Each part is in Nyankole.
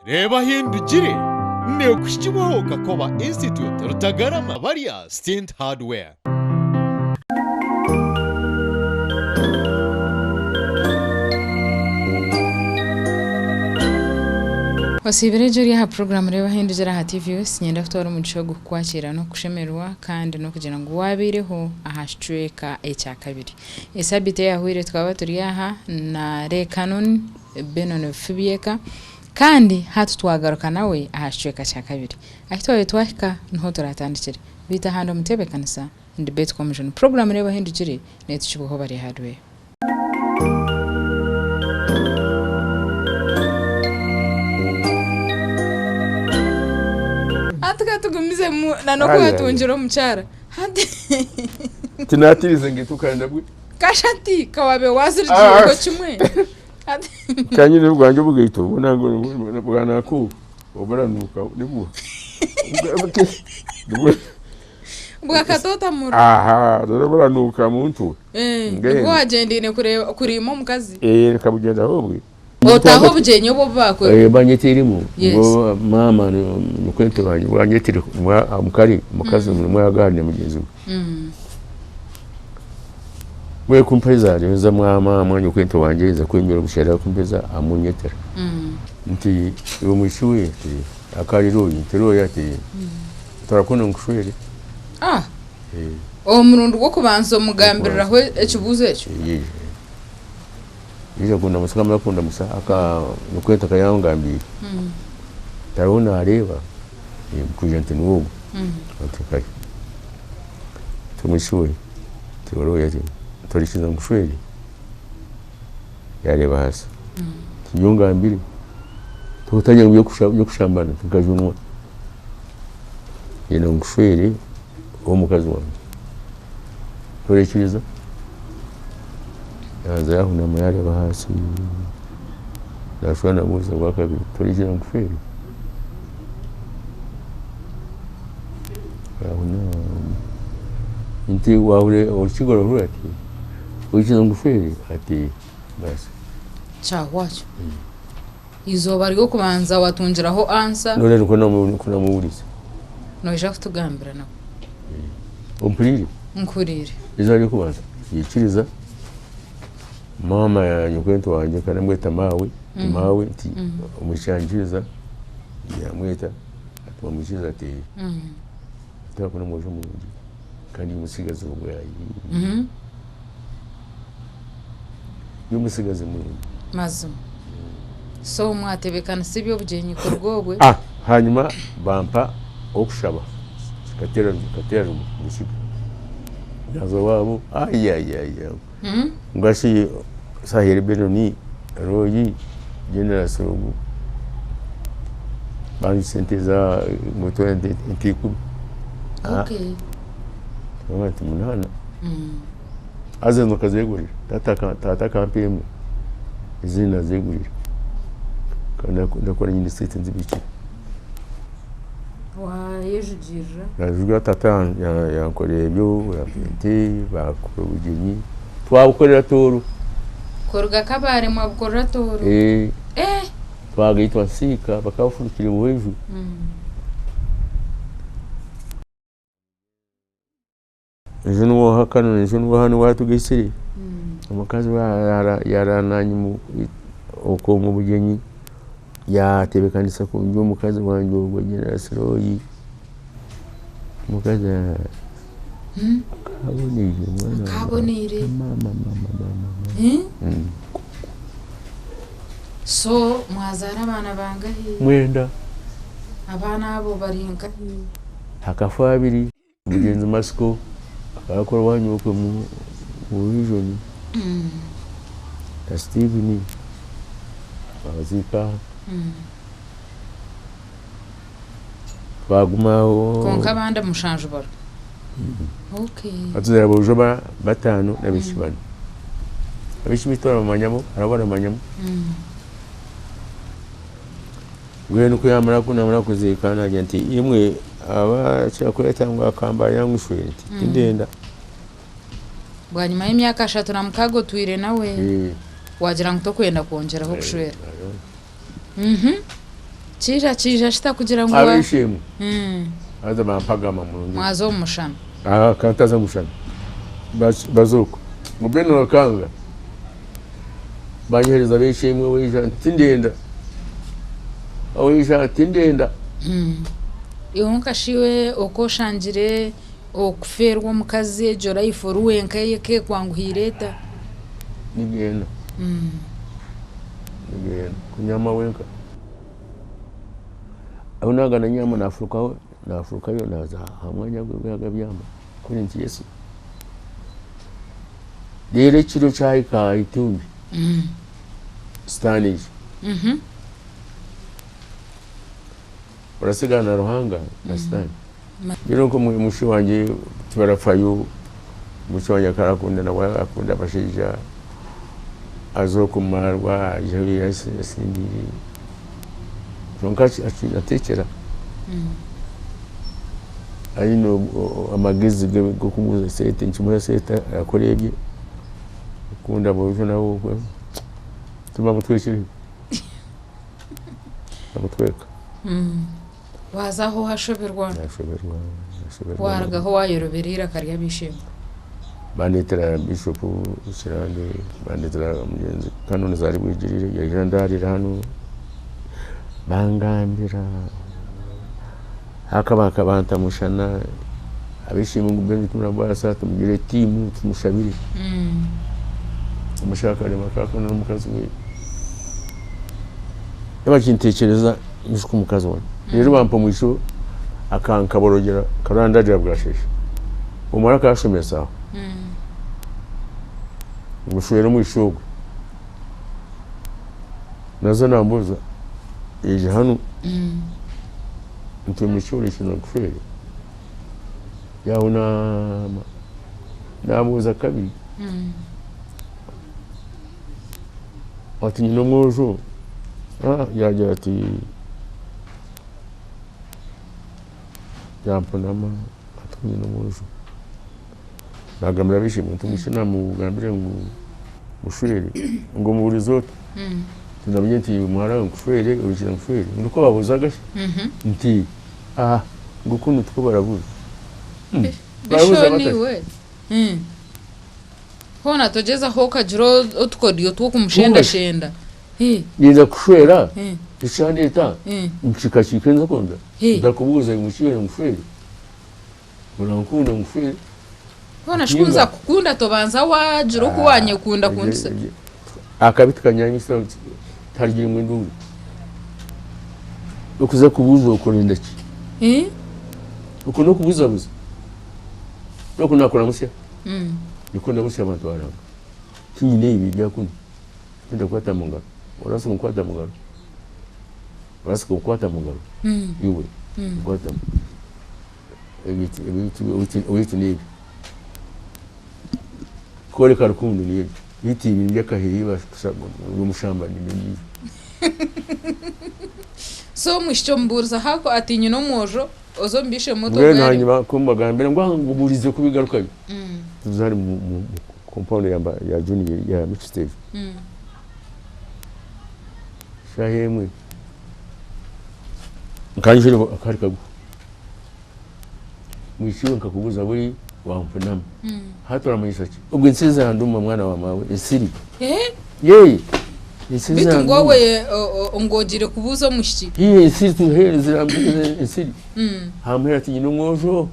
Reeba Ahindugire neekuhikibwaho Kakoba Institute Rutagarama Barya Stint Hardware. Osiibire gye ori aha puroguraamu Reeba Ahindugire aha TVS. Niinyenda kutwara omugisha ogu kukwakiira n'okukushemererwa kandi n'okugira ngu waabaireho aha kicweka ekya kabiri. Esabiiti eyahweire tukaba turi aha na Ray Canon Benon Bifubyeka kandi hati twagaruka nawe aha kicweka kya kabiri. Ahi twabaire twahika niho turatandikire. Beitu ahandi omu ntebeekanisa ndi Betty Komujuni. Puroguraamu Reeba Ohindukire neetukibwaho Barya Hardware. Hati ka tugumizemu na n'oku Ai, ai, ai. watungire omukyara. Hati Tinatirize ngu tukanda bwe. kashati kawabe wazirugireko Ah. kimwe. Hati Kanyine bwangye obugaito bwanakuuba oburanuuka nibwo. Nibwo. Bwakatoota muru. Aha, reero buranuuka muntu. Eh, Mbwenu. nibwo wagyendeire kureba kuriima omukazi. Eh, nkabugyendaho obwe. Otaaha obugyenyi obu obu baakora. Eh, banyetiiremu. Yes. Ngu maama nikwo nti banyetire omukari omukazi nimwo yagaanire mugyenzi we. Mbwenu ku mpeza nza mwa maama nyokwento wangye nza kwemera obushera ku mpeza amunyetera. Nti iwe mwishiki we nti akarira oyu nti oyu ati turakunda nkushwere. Ah! Omurundi gw'okubanza omugambiriraho ekibuuzo ekyo? Yaija kundamutsya ku amara kundamutsya nyokwento akaba yangambiire tariho naareeba kwija nti niwe ogu ati kare nti omwishiki we nti oriya ati torikiza nkushwere yaareeba ahansi nti nyowe ngambire totagira ngu by'okushambana nkajunwa nyenda nkushwere obe omukazi wangye torekiriza? Yaaza yaahunama yaareeba ahansi, naashuba naamubuuza ogwakabiri, torekyera ngu nkushwere? Yaahunama, nti waahurira orukiga orahurira ati, orekyera ngu nkushwere? Ati baasi. Kyahwakyo. Eizooba ry'okubanza watungiraho ansa. Noreeba nikwo naamubuurize. Noija kutugambira nabwo. Ompuriire? Nkuhuriire. Eizooba ry'okubanza yaikiriza, maama nyokwento wangye nkaba ndamweta maawe, nti maawe nti omwishiki yangiriza, yamweta ati wamwikiriza ati twarakunda omwojo murungi kandi omutsigazi ogwo ndi omutsigazi murungi. Mazima. So mwatebekanisa eby'obugyenyi kuruga obwe? Ah, hanyuma bampa ow'okushaba Kateera Kateera Rukiga naaza owaabo ayayaya mbwenu shi Saheli Benoni, Roy, Generous ogu bampa esente za emitwaro nka ikumi Okay. nti munaana. Haza ezo nkazegurira taata akampa emwe ezindi nazegurira kandi ndakora nyine esente nzibiikire. Wayejugirira? Najuga taata yankorera ebyo yampa ente bakora obugyenyi twabukorera Tooro. Kuruga Kabale mwabukorera Tooro? Twagaitwa Nsiika bakaba bafurukire Buhweju. Enju niwe oha kanu enju niwe oha niwe atugaitsire omukazi we yaaraara naanye okwo omu bugyenyi yaatebeekanisa kurungi omukazi wangye ogwo Generasi omukazi akaba aboneire mwana Akaba aboneire. Maama maama maama. So mwazaara abaana bangahi? Mwenda. Abaana abo bari nkahi? Hakafa abiri. Mugyenzi Masiko akaba akora owa nyowe omu region na Steven babaziika aha. Twaguma aho. Kwonka abandi mushanju bariho? Okay. Batuzaire aboojo bataano n'abaishiki bana. Abaishiki beitu tibarabamanyamu hariho abaramanyamu. Mbwenu ku yaamara ku naamara kuziika naagira nti imwe abakira kweta ngu akamba yangushwere nti tindenda. Bwanyima y'emyaka 36 otwire nawe, waagira ngu tokwenda kwongyeraho kushwera. Kiija kiija kita kugira ngu wa. Ab'eishe-emwe haza bampagama murungi. Mwaza omu mushana. Aha nkaba ntaza omu mushana. Baza okwo. Ngu mbwenu bakanga banyohereza ab'eishe-emwe oweija nti tindenda, oweija tindenda. Iwe nka shi iwe oku oshangire okufeerwa omukazi egyo life ori wenka eka ekwanguhiire eta? Nigyenda. Nigyenda kunyama wenka. Ahu naaga nanyama nafurukaho nafurukayo naaza aha mwanya ogu agabyama kuri nti Yesu. Reero ekiro kyahika aha itumbi sitaane eija. Orasigara na Ruhanga na sitaane. Reero nk'omushwi wangye tibarafayo, omushwi wangye akaba arakunda nawe akunda abashaija, aza okumarwa aija asindiire kwonka atekyera aine amagezi g'okumuha sente nikimuha sente akora ebye, akunda aboojo nabo tibamutwekire bamutweka. Waaza aho waashoberwa. Waarugaho waayorobera eiraka ry'ab'eishe-emwe. Bandeetera Bishop Kirande, bandeetera mugyenzi Canon Zari Bwigirire yaija andaarira hanu, bangambira hakaba banta mushana, ab'eishe-emwe ngu mbwenu timurabaasa tumugire tiimu tumushabire. Omushaija akareeba akakunda n'omukazi we. Bakintekyereza nyijuka omukazi wangye. Reero bampa omwisho akankaboroogyera akarandarira bwasheesha. Omuhara akashomesa aho. Ngu shwera omwisho ogwe. Naza nambuuza yaija hanu nti omwisho ogu nakushwere? Yahunama namubuuza kabiri. Ati nyine omwojo, yaagira ati yampunama ati nyine omwojo. Naagambira ab'eishe-emwe nti omwishiki naamugambire ngu mushwere, ngu omubuurize ota? Tinamanya nti muhara waawe nkushwere oikiriza nkushwere? Ngu nikwo babuuzaga shi? Nti ngu kunu tikwo barabuuza. Barabuuza bata shi? Hoona togyezaho okagira otukodyo tw'okumushendashenda. Ninza kushwera ekyandeeta nkikakiika nza kunda ndakubuuza ngu ki nkushwere orankunda nkushwere. Hoona shi ku nza kukunda tobanza waagira oku waanyekunda kundisa. Akabi tikanyanyisa tiharugiremu enduuru. Okuza kubuuza okwo orenda ki? Okwo n'okubuzabuza. N'oku naakuramutsya. Nikwo ndamutsya abantu ba Ruhanga. Tinyine ebi bya kunu. Tindakukwata mu ngaro. Orabaasa kunkwata mu ngaro? Orabaasa kunkwata mu ngaro? Iwe, nkwata mu Oweitu n'ebi. Kworeka rukundo niyo egyo. Beitu ebi n'eby'akaheri omushambani n'endiijo. So omwishiki omubuuriza hako ati nyine omwojo oze omu b'eishe-emwe Mbwenu otogaare. hanyima ku mbagambira ngu aha ngu buurize kubigarukayo. Tuza hanu mu compound ya junior ya mixed egi. Shaaha emwe nkanjura akari kagufu. Mwishiki we nkakubuuza buri wampunama. Hati oramanyisa ki? Obwo ensiri zanduma mwana wa maawe ensiri. Yee ensiri Beitu ngu zanduma. obwe ngu ogiire kubuuza omwishiki. Yee ensiri tuheereza ensiri. Hamuhera ati nyine omwojo.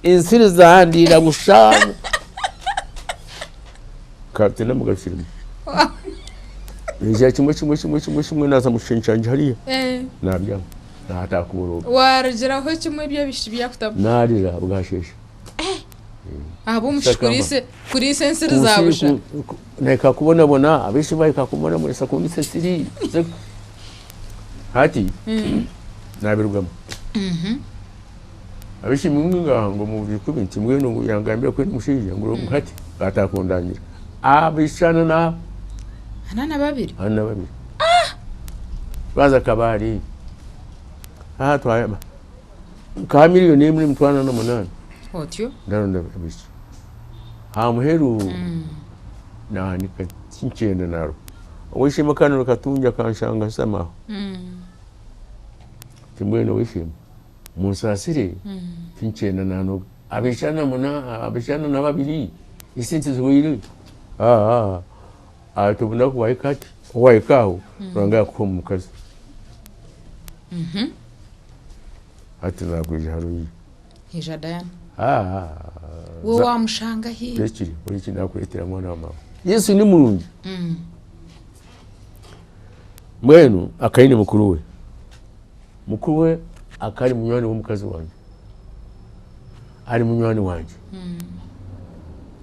Ensiri zandiira busha. Tinamugarukiremu. Naija kimwe kimwe kimwe kimwe kimwe naaza omu kishengye kyangye hariya naabyama naataaha kuborooga. Waarugiraho kimwe ebyo ebishiki byakutamu? Naarira bwasheesha. Ahabw'omushiki kuriisa ensiri za busha. Nahika kubonabona, abaishiki bahika kumbonabonesa kundiisa ensiri. Hati naabirugamu. Abaishiki ngaha ngu omu bikumi nti mbwenu ngu yangambira ku ndi omushaija ngu hati baataaha kundangira. Abaishiki ana n'aba. Ana na babiri? Ana na babiri. Twaza Kabale, aha twayaba nka miriyoni emwe n'emitwaro ana na munaana. Otyo? Ndaronda abaishiki. Aha muheru naahanika tinkyenda naaruga. Ow'eishe-emwe Canon Katungi akanshanga nshutami aho. Nti mbwenu ow'eishe-emwe munsaasire tinkyenda naanoga ab'eshana muna ab'eshana na babiri esente zihweire ati obunaku bwahika hati obu wahika aho Ruhanga yaakuha omu mukazi. Hati naakwija hariya. Haija Diana. We waamushanga hi? Ekiri buri eki naakureetera mwana wa maama. Yesu ni murungi. Mbwenu akaba aine mukuru we. Mukuru we akaba ari munywani w'omukazi wangye. Ari munywani wangye.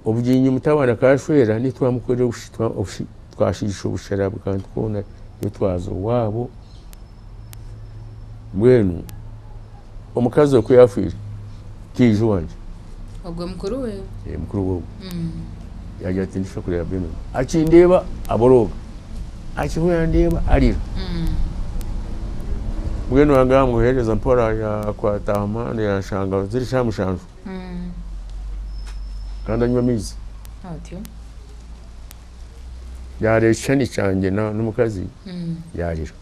Obugyenyi mutabani akaba ashwera niitwe twamukorera twashiisha obushera buri kantu koona itwe twaza owaabo. Mbwenu omukazi oku yaafiire tiyaija owangye. Ogwe mukuru we? Mukuru we ogwo. Yaagira ati ndikuza kureeba Benon. Akindeeba aborooga, akihurira yandeeba arira. Mbwenu Ruhanga yaamuheereza mpora yaakwata aha muhanda yanshanga ziri shaaha mushanju kandi anywa amaizi. Otyo. Yaareeba ekishushani kyangye n'omukazi yaarira.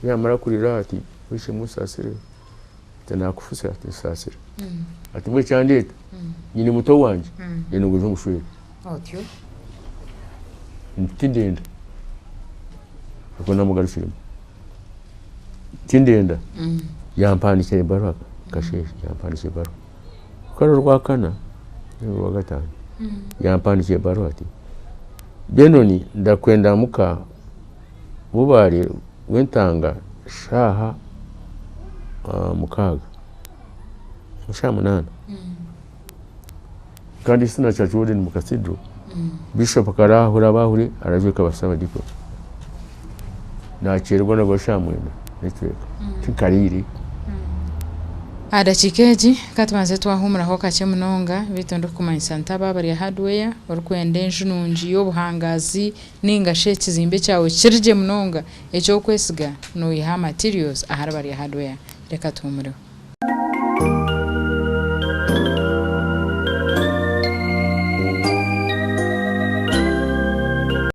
Ku yaamara kurira ati Weishemwe onsaasire, ati naakufutsya ati nsaasira. Ati mbwenu ekyandeeta nyine muto wangye ndenda ngu oije omushwere. Otyo. Nti tindenda. Nikwo naamugarukiremu. Tindenda. Yampandiikira ebaruha kasheeshe yampandiikira ebaruha. Ku ari orwakana ninga orwakataano yampandiikira ebaruha ati Benoni ndakwenda muka Bubare bw'entanga shaaha mukaaga shaaha munaana kandi Isina Church Warden mu Cathedral Bishop akaba arahure arajweka abasabadikoni nakyererwa nabwo shaaha mwenda n'ekicweka tinkariire. Aha dakiika egi ka tubanze twahuumuraho kakye munonga beitu ndikukumanyisa nti aba abari aha hardware orikwenda enju nungi y'obuhangaazi Ninga shi ekizimbe kyawe kiri gye munonga eky'okwesiga noiha materials ahari barya hardware. Reka tuhumureho.